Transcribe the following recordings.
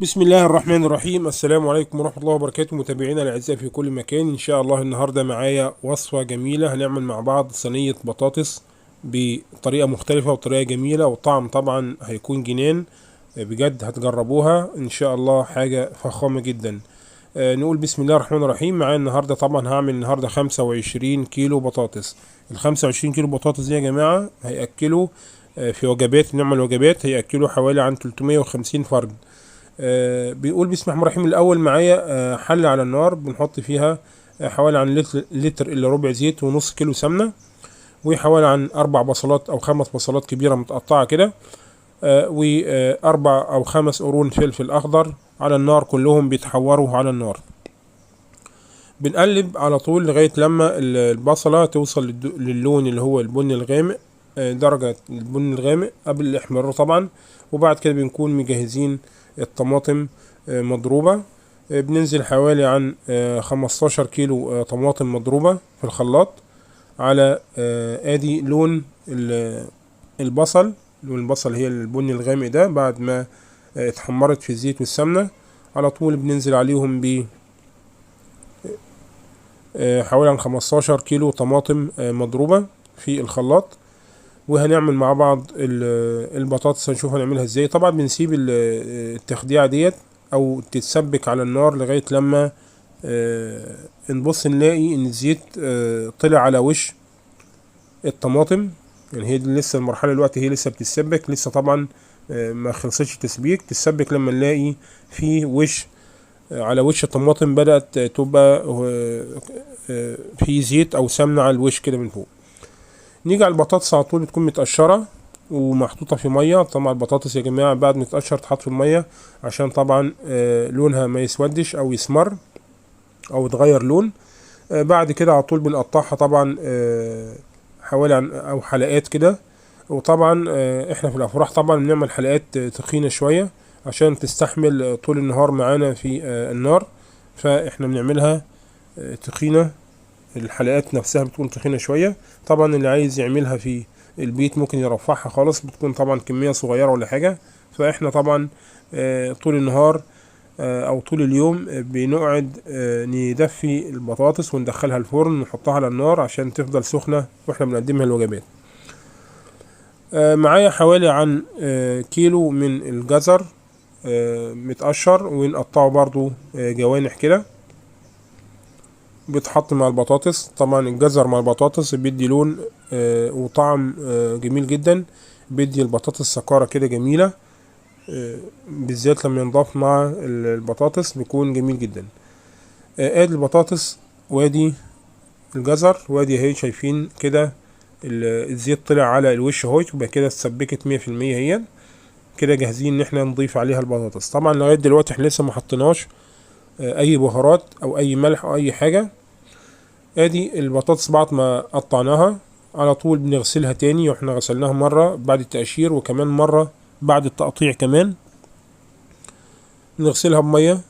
بسم الله الرحمن الرحيم. السلام عليكم ورحمة الله وبركاته متابعينا الأعزاء في كل مكان. إن شاء الله النهاردة معايا وصفة جميلة، هنعمل مع بعض صينية بطاطس بطريقة مختلفة وطريقة جميلة، والطعم طبعا هيكون جنان بجد، هتجربوها إن شاء الله، حاجة فخامة جدا. نقول بسم الله الرحمن الرحيم. معايا النهاردة طبعا هعمل النهاردة 25 كيلو بطاطس. ال 25 كيلو بطاطس دي يا جماعة هيأكلوا في وجبات، نعمل وجبات هيأكلوا حوالي عن 350 فرد. بيقول بسم الله الرحمن الرحيم. الاول معايا حله على النار بنحط فيها حوالي عن لتر الا ربع زيت ونص كيلو سمنه، وحوالي عن 4 بصلات او 5 بصلات كبيرة متقطعه كده، و4 او 5 قرون فلفل اخضر على النار، كلهم بيتحوروا على النار. بنقلب على طول لغاية لما البصله توصل للون اللي هو البني الغامق، درجه البني الغامق قبل الاحمرار طبعا. وبعد كده بنكون مجهزين الطماطم مضروبة، بننزل حوالي عن 15 كيلو طماطم مضروبة في الخلاط على ادي لون البصل. لون البصل هي البني الغامق ده بعد ما اتحمرت في الزيت والسمنة، على طول بننزل عليهم ب حوالي عن 15 كيلو طماطم مضروبة في الخلاط. وهنعمل مع بعض البطاطس، هنشوف هنعملها ازاي. طبعا بنسيب التخديعة ديت او تتسبك على النار لغاية لما نبص نلاقي ان الزيت طلع على وش الطماطم. يعني هي دي لسه المرحلة دلوقتي، هي لسه بتتسبك، لسه طبعا ما خلصتش تسبيك. تتسبك لما نلاقي في وش على وش الطماطم بدأت تبقى في زيت او سمنة على الوش كده من فوق. نيجي على البطاطس على طول، بتكون متقشرة ومحطوطة في مية. طبعا البطاطس يا جماعة بعد ما تتقشر تحط في المية عشان طبعا لونها ما يسودش او يسمر او يتغير لون. بعد كده على طول بنقطعها طبعا حوالي او حلقات كده. وطبعا احنا في الافراح طبعا بنعمل حلقات تخينة شوية عشان تستحمل طول النهار معانا في النار، فاحنا بنعملها تخينة، الحلقات نفسها بتكون تخينة شوية. طبعا اللي عايز يعملها في البيت ممكن يرفعها خالص، بتكون طبعا كمية صغيرة ولا حاجة. فاحنا طبعا طول النهار او طول اليوم بنقعد ندفي البطاطس وندخلها الفرن ونحطها على النار عشان تفضل سخنة واحنا بنقدمها الوجبات. معايا حوالي عن كيلو من الجزر متقشر ونقطعه برضو جوانح كده، بيتحط مع البطاطس. طبعا الجزر مع البطاطس بيدي لون وطعم جميل جدا، بيدي البطاطس سكارة كده جميلة، بالذات لما ينضاف مع البطاطس بيكون جميل جدا. ادي البطاطس وادي الجزر وادي اهي، شايفين كده الزيت طلع على الوش اهو، يبقى كده اتسبكت 100%. هي كده جاهزين ان احنا نضيف عليها البطاطس. طبعا لغاية دلوقتي احنا لسه ما حطيناش اي بهارات او اي ملح او اي حاجة. ادي البطاطس بعد ما قطعناها على طول بنغسلها تاني، واحنا غسلناها مرة بعد التقشير وكمان مرة بعد التقطيع كمان. نغسلها بمية،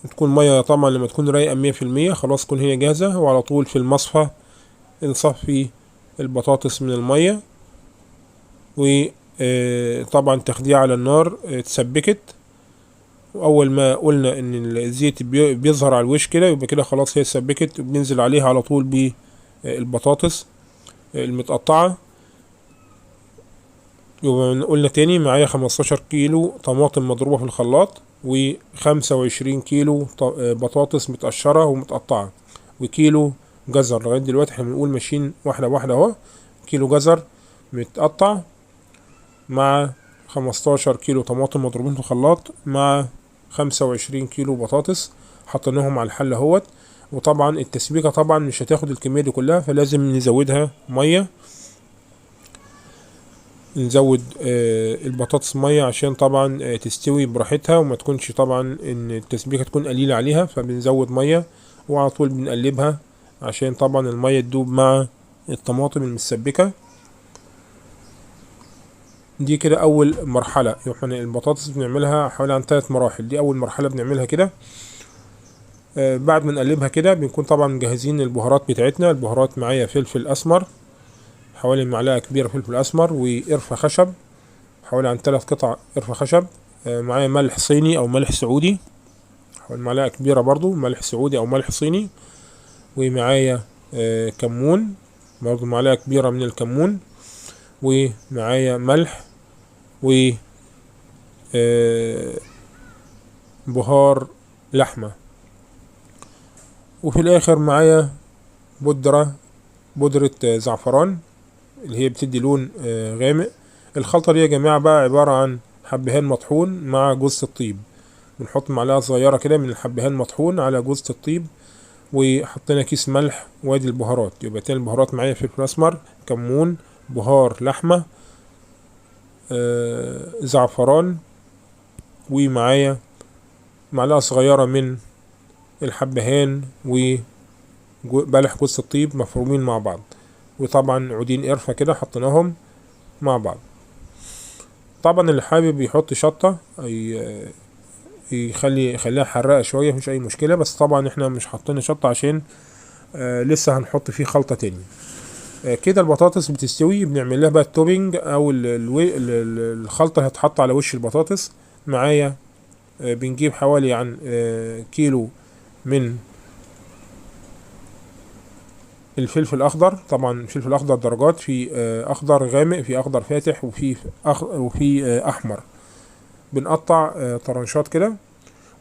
تكون مية طبعا لما تكون رايقة 100% خلاص تكون هي جاهزة. وعلى طول في المصفى نصفي البطاطس من المية، وطبعا تاخديها على النار اتسبكت. واول ما قلنا ان الزيت بيظهر على الوش كده يبقى كده خلاص هي اتسبكت، وبننزل عليها على طول بالبطاطس المتقطعة. يبقى قلنا تاني معايا 15 كيلو طماطم مضروبة في الخلاط، و25 كيلو بطاطس متقشرة ومتقطعة، وكيلو جزر. لغاية دلوقتي احنا بنقول ماشيين واحدة واحدة اهو. كيلو جزر متقطع مع 15 كيلو طماطم مضروبين في الخلاط مع 25 كيلو بطاطس، حطيناهم على الحلة اهوت. وطبعا التسبيكة طبعا مش هتاخد الكمية دي كلها، فلازم نزودها مية، نزود البطاطس مية عشان طبعا تستوي براحتها وما تكونش طبعا ان التسبيكة تكون قليلة عليها، فبنزود مية وعلى طول بنقلبها عشان طبعا المية تدوب مع الطماطم المسبكة. دي كده اول مرحلة. احنا البطاطس بنعملها حوالي عن 3 مراحل، دي اول مرحلة بنعملها كده. بعد ما نقلبها كده بنكون طبعا مجهزين البهارات بتاعتنا. البهارات معايا فلفل اسمر حوالي معلقة كبيرة فلفل اسمر، وقرفة خشب حوالي عن 3 قطع قرفة خشب، معايا ملح صيني او ملح سعودي، حوالي معلقة كبيرة برضو ملح سعودي او ملح صيني. ومعايا كمون برضو معلقة كبيرة من الكمون. ومعايا ملح و بهار لحمة. وفي الاخر معايا بودرة زعفران اللي هي بتدي لون غامق. الخلطة دي يا جماعة بقى عبارة عن حبهان مطحون مع جوزة الطيب، بنحط معلقة صغيرة كده من الحبهان مطحون على جوزة الطيب، وحطينا كيس ملح، وادي البهارات. يبقى تاني البهارات معايا فلفل اسمر، كمون، بهار لحمة، زعفران، ومعايا معلقة صغيرة من الحبهان وبلح جوز الطيب مفرومين مع بعض، وطبعا عودين قرفة كده حطيناهم مع بعض. طبعا اللي حابب يحط شطة يخليها حراقة شوية مفيش اي مشكلة، بس طبعا احنا مش حاطين شطة عشان لسه هنحط فيه خلطة تاني. كده البطاطس بتستوي، بنعمل لها بقى ال topping او الخلطة اللي هتحط على وش البطاطس. معايا بنجيب حوالي عن كيلو من الفلفل الاخضر. طبعا الفلفل الاخضر درجات، في اخضر غامق، في اخضر فاتح، وفي احمر. بنقطع طرنشات كده.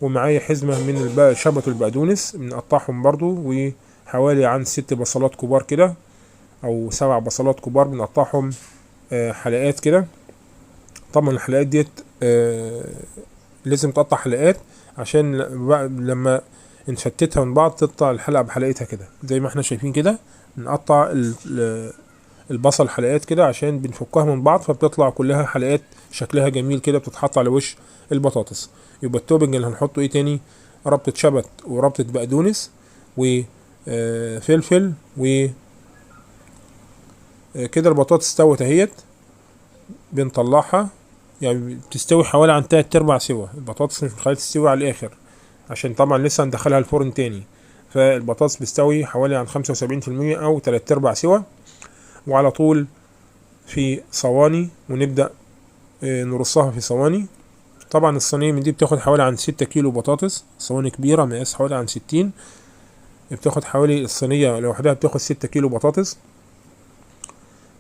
ومعايا حزمة من شبت البقدونس بنقطعهم برضو، وحوالي عن 6 بصلات كبار كده او 7 بصلات كبار بنقطعهم حلقات كده. طبعا الحلقات ديت لازم تقطع حلقات عشان لما نفتتها من بعض تقطع الحلقة بحلقتها كده زي ما احنا شايفين كده. نقطع البصل حلقات كده عشان بنفكها من بعض، فبتطلع كلها حلقات شكلها جميل كده، بتتحط على وش البطاطس. يبقى ال topping اللي هنحطه ايه تاني؟ ربطة شبت وربطة بقدونس وفلفل و كده. البطاطس استوت اهيت، بنطلعها يعني بتستوي حوالي عن 3/4 سوا. البطاطس مش بنخليها تستوي على الاخر عشان طبعا لسه هندخلها الفرن تاني، فالبطاطس بتستوي حوالي عن 75% او 3/4 سوا. وعلى طول في صواني، ونبدأ نرصها في صواني. طبعا الصينية من دي بتاخد حوالي عن 6 كيلو بطاطس، صواني كبيرة مقاس حوالي عن 60، بتاخد حوالي الصينية لوحدها بتاخد 6 كيلو بطاطس.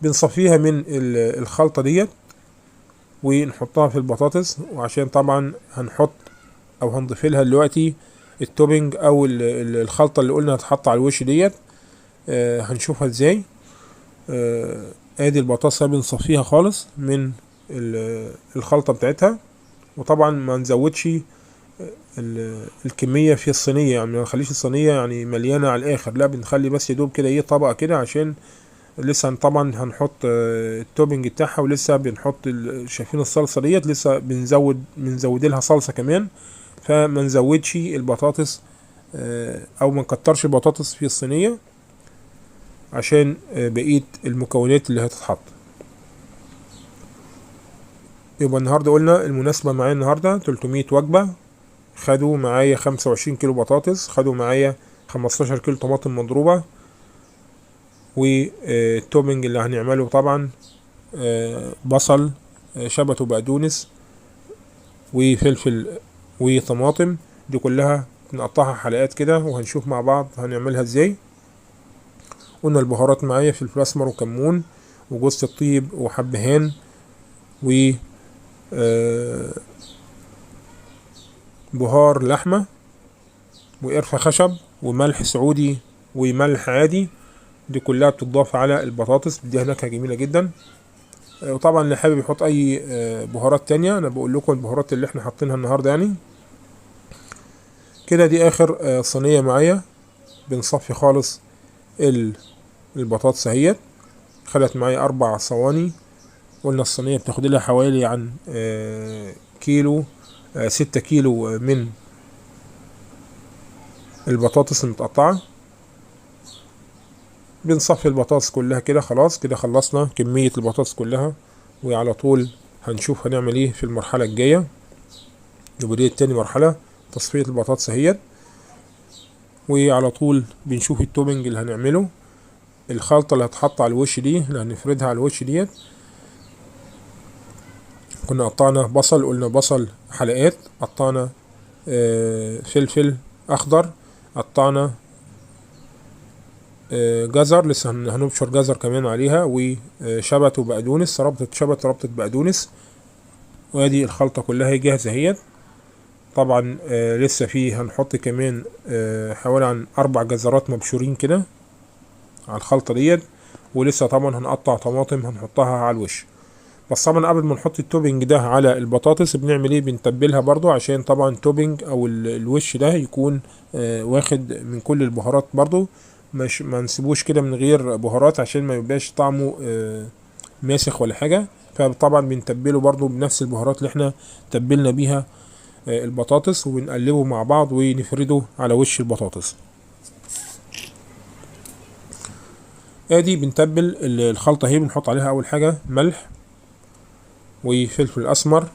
بنصفيها من الخلطة ديت ونحطها في البطاطس، وعشان طبعا هنحط او هنضيف لها دلوقتي ال topping او الخلطة اللي قلنا هتحط على الوش ديت. هنشوفها ازاي. ادي البطاطس بنصفيها خالص من الخلطة بتاعتها، وطبعا ما نزودش الكمية في الصينية، يعني ما نخليش الصينية يعني مليانة على الاخر، لا بنخلي بس يدوب كده ايه طبقة كده، عشان لسه طبعا هنحط ال topping بتاعها، ولسه بنحط شايفين الصلصة ديت لسه بنزود لها صلصة كمان، فما نزودش البطاطس او ما نكترش البطاطس في الصينية عشان بقية المكونات اللي هتتحط. يبقى النهاردة قلنا المناسبة معايا النهاردة 300 وجبة، خدوا معايا 25 كيلو بطاطس، خدوا معايا 15 كيلو طماطم مضروبة، وال topping اللي هنعمله طبعا بصل، شبت وبقدونس وفلفل وطماطم، دي كلها نقطعها حلقات كده وهنشوف مع بعض هنعملها ازاي. قلنا البهارات معايا فلفل اسمر وكمون وجوز الطيب وحبهان و بهار لحمة وقرفة خشب وملح سعودي وملح عادي، دي كلها بتضاف على البطاطس، بتديها نكهة جميلة جدا. وطبعا اللي حابب يحط اي بهارات تانية، انا بقول لكم البهارات اللي احنا حاطينها النهاردة يعني كده. دي اخر صينية معايا، بنصفي خالص البطاطس اهيت. خدت معايا 4 صواني، قلنا الصينية بتاخد لها حوالي عن كيلو، 6 كيلو من البطاطس المتقطعة. بنصفي البطاطس كلها كده، خلاص كده خلصنا كمية البطاطس كلها، وعلى طول هنشوف هنعمل ايه في المرحلة الجاية. يبقى دي تاني مرحلة تصفية البطاطس اهيت، وعلى طول بنشوف ال topping اللي هنعمله، الخلطة اللي هتحط على الوش دي اللي هنفردها على الوش ديت. كنا قطعنا بصل، قلنا بصل حلقات، قطعنا فلفل اخضر، قطعنا جزر، لسه هنبشر جزر كمان عليها، وشبت وبقدونس، ربطة شبت ربطة بقدونس. وادي الخلطة كلها جاهزة اهيت. طبعا لسه فيه هنحط كمان حوالي عن 4 جزرات مبشورين كده على الخلطة ديت، ولسه طبعا هنقطع طماطم هنحطها على الوش. بس طبعا قبل ما نحط ال topping ده على البطاطس بنعمل ايه؟ بنتبلها برضو، عشان طبعا ال topping او الوش ده يكون واخد من كل البهارات برضو، مش ما نسيبوش كده من غير بهارات عشان ما يبقاش طعمه ماسخ ولا حاجة. فطبعا بنتبله برضو بنفس البهارات اللي احنا تبلنا بيها البطاطس، وبنقلبه مع بعض ونفرده على وش البطاطس. ادي بنتبل الخلطة اهي. بنحط عليها اول حاجة ملح وفلفل اسمر،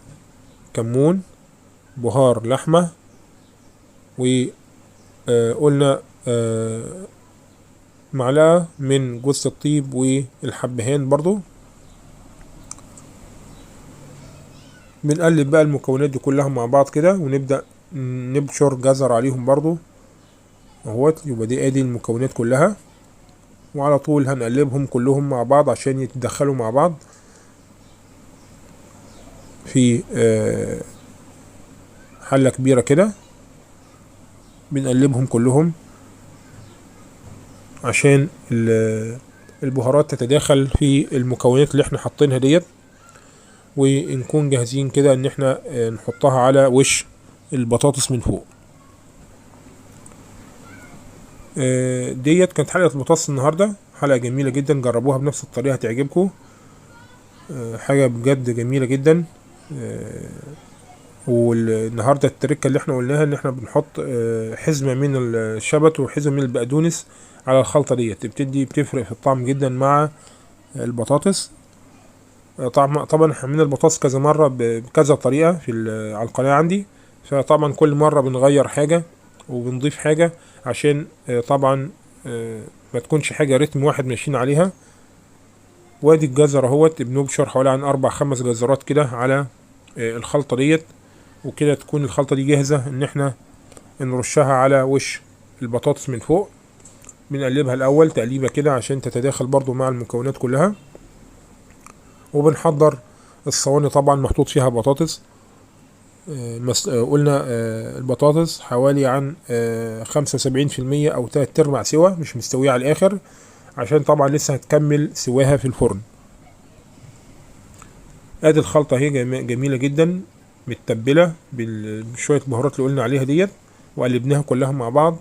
كمون، بهار لحمة، وقلنا معلقة من جوز الطيب والحبهان برضو. بنقلب بقى المكونات دي كلها مع بعض كده، ونبدأ نبشر جزر عليهم برضو اهوت. يبقى دي ادي المكونات كلها، وعلى طول هنقلبهم كلهم مع بعض عشان يتدخلوا مع بعض في حلة كبيرة كده. بنقلبهم كلهم عشان البهارات تتداخل في المكونات اللي احنا حاطينها ديت، ونكون جاهزين كده ان احنا نحطها على وش البطاطس من فوق. ديت كانت حلقة البطاطس النهاردة، حلقة جميلة جدا، جربوها بنفس الطريقة هتعجبكم. حاجة بجد جميلة جدا. والنهاردة التركة اللي احنا قلناها ان احنا بنحط حزمة من الشبت وحزمة من البقدونس على الخلطة ديت، بتفرق في الطعم جدا مع البطاطس. طبعا احنا عملنا البطاطس كذا مرة بكذا طريقة في على القناة عندي، فطبعا كل مرة بنغير حاجة وبنضيف حاجة عشان طبعا ما تكونش حاجة رتم واحد ماشيين عليها. وادي الجزر اهوت، بنبشر حوالي عن 4-5 جزرات كده على الخلطة ديت، وكده تكون الخلطة دي جاهزة ان احنا نرشها على وش البطاطس من فوق. بنقلبها الاول تقليبة كده عشان تتداخل برضو مع المكونات كلها. وبنحضر الصواني طبعا محطوط فيها بطاطس. قلنا البطاطس حوالي عن 75% او 3/4 سوا، مش مستوية على الاخر عشان طبعا لسه هتكمل سواها في الفرن. ادي الخلطة اهي جميلة جدا، متبلة بشوية بهارات اللي قلنا عليها ديت، وقلبناها كلها مع بعض.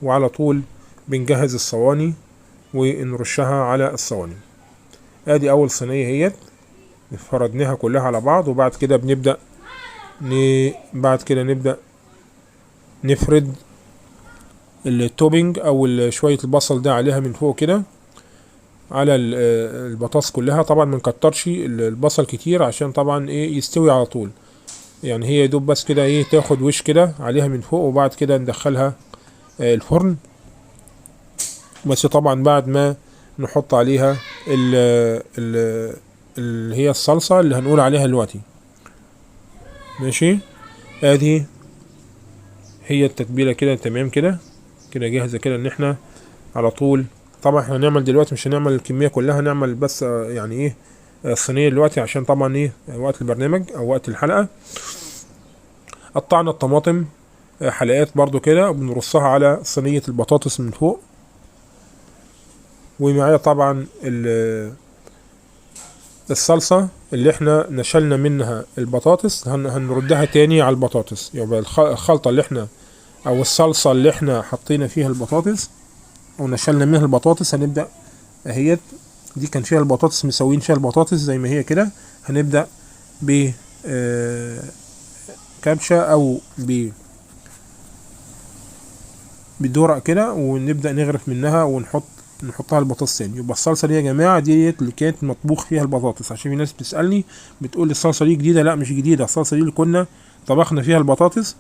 وعلى طول بنجهز الصواني ونرشها على الصواني. ادي اول صينية اهيت فردناها كلها على بعض، وبعد كده بنبدأ بعد كده نبدأ نفرد ال topping او شوية البصل ده عليها من فوق كده على البطاطس كلها. طبعا ما نكترش البصل كتير عشان طبعا ايه يستوي على طول، يعني هي يدوب بس كده ايه تاخد وش كده عليها من فوق، وبعد كده ندخلها الفرن. بس طبعا بعد ما نحط عليها اللي هي الصلصة اللي هنقول عليها دلوقتي. ماشي، ادي هي التتبيلة كده تمام كده كده جاهزة كده ان احنا على طول. طبعا احنا هنعمل دلوقتي مش هنعمل الكمية كلها، هنعمل بس يعني ايه الصينية دلوقتي عشان طبعا ايه وقت البرنامج او وقت الحلقة. قطعنا الطماطم حلقات برضو كده وبنرصها على صينية البطاطس من فوق. ومعايا طبعا الصلصة اللي احنا نشلنا منها البطاطس هنردها تاني على البطاطس. يبقى الخلطة اللي احنا او الصلصة اللي احنا حطينا فيها البطاطس ونشلنا منها البطاطس هنبدأ اهيت، دي كان فيها البطاطس مسوين فيها البطاطس زي ما هي كده. هنبدأ ب كبشة او بدورق كده، ونبدأ نغرف منها ونحط نحطها البطاطس تاني. يبقى الصلصه دي يا جماعة ديت اللي كانت مطبوخ فيها البطاطس، عشان في ناس بتسالني بتقول الصلصه دي جديدة. لا مش جديدة، الصلصه دي اللي كنا طبخنا فيها البطاطس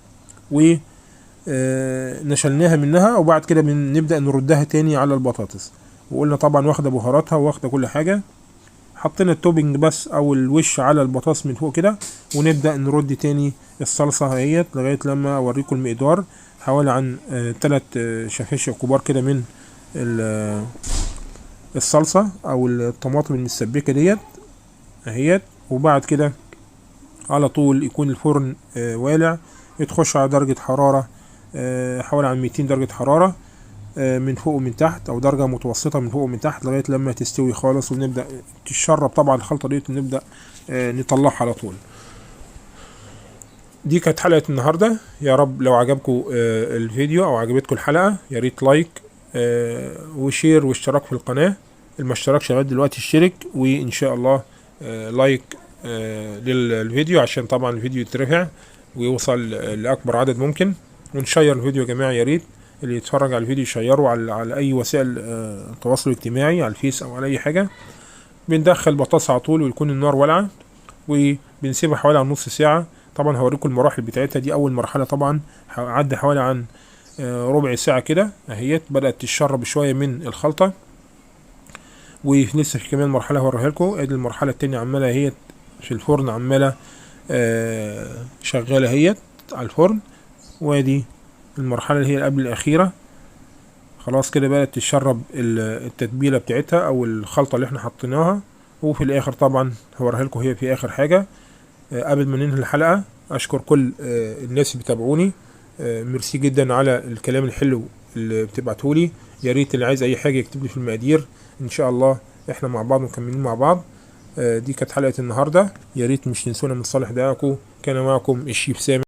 و نشلناها منها، وبعد كده بنبدا نردها تاني على البطاطس. وقلنا طبعا واخده بهاراتها واخده كل حاجة. حطينا ال topping بس او الوش على البطاطس من فوق كده، ونبدا نرد تاني الصلصه اهيت لغاية لما اوريكم المقدار، حوالي عن 3 شفاشق كبار كده من الصلصه او الطماطم المسبكه ديت اهيت. وبعد كده على طول يكون الفرن والع، تخش على درجه حرارة حوالي عن 200 درجه حرارة من فوق ومن تحت، او درجه متوسطه من فوق ومن تحت لغاية لما تستوي خالص، ونبدا تتشرب طبعا الخلطة ديت، ونبدا نطلعها على طول. دي كانت حلقة النهارده. يا رب لو عجبكم الفيديو او عجبتكم الحلقة يا ريت like و share واشتراك في القناة، اللي ما اشتركش لغاية دلوقتي اشترك، وان شاء الله like للفيديو عشان طبعا الفيديو يترفع ويوصل لاكبر عدد ممكن، ونشير الفيديو يا جماعة. يا ريت اللي يتفرج على الفيديو يشيره على اي وسائل التواصل الاجتماعي، على الفيس او على اي حاجة. بندخل بطاطس على طول ويكون النار والعه، وبنسيبها حوالي عن نص ساعة. طبعا هوريكم المراحل بتاعتها. دي اول مرحلة طبعا عدى حوالي عن ربع ساعة كده اهيت، بدات تتشرب شوية من الخلطة، ولسه في كمان مرحلة هوريها لكم. ادي المرحلة التانية عماله اهيت في الفرن، عماله شغالة اهيت على الفرن. وادي المرحلة اللي هي قبل الاخيرة، خلاص كده بدات تتشرب التتبيله بتاعتها او الخلطة اللي احنا حطيناها. وفي الاخر طبعا هوريها لكم هي في اخر حاجة. قبل ما ننهي الحلقة اشكر كل الناس اللي بيتابعوني، ميرسي جدا على الكلام الحلو اللي بتبعتهولي. يا ريت اللي عايز اي حاجة يكتب لي في المقادير، ان شاء الله احنا مع بعض مكملين مع بعض. دي كانت حلقة النهارده، يا ريت مش تنسونا من صالح دعائكم. كان معكم الشيف سامح.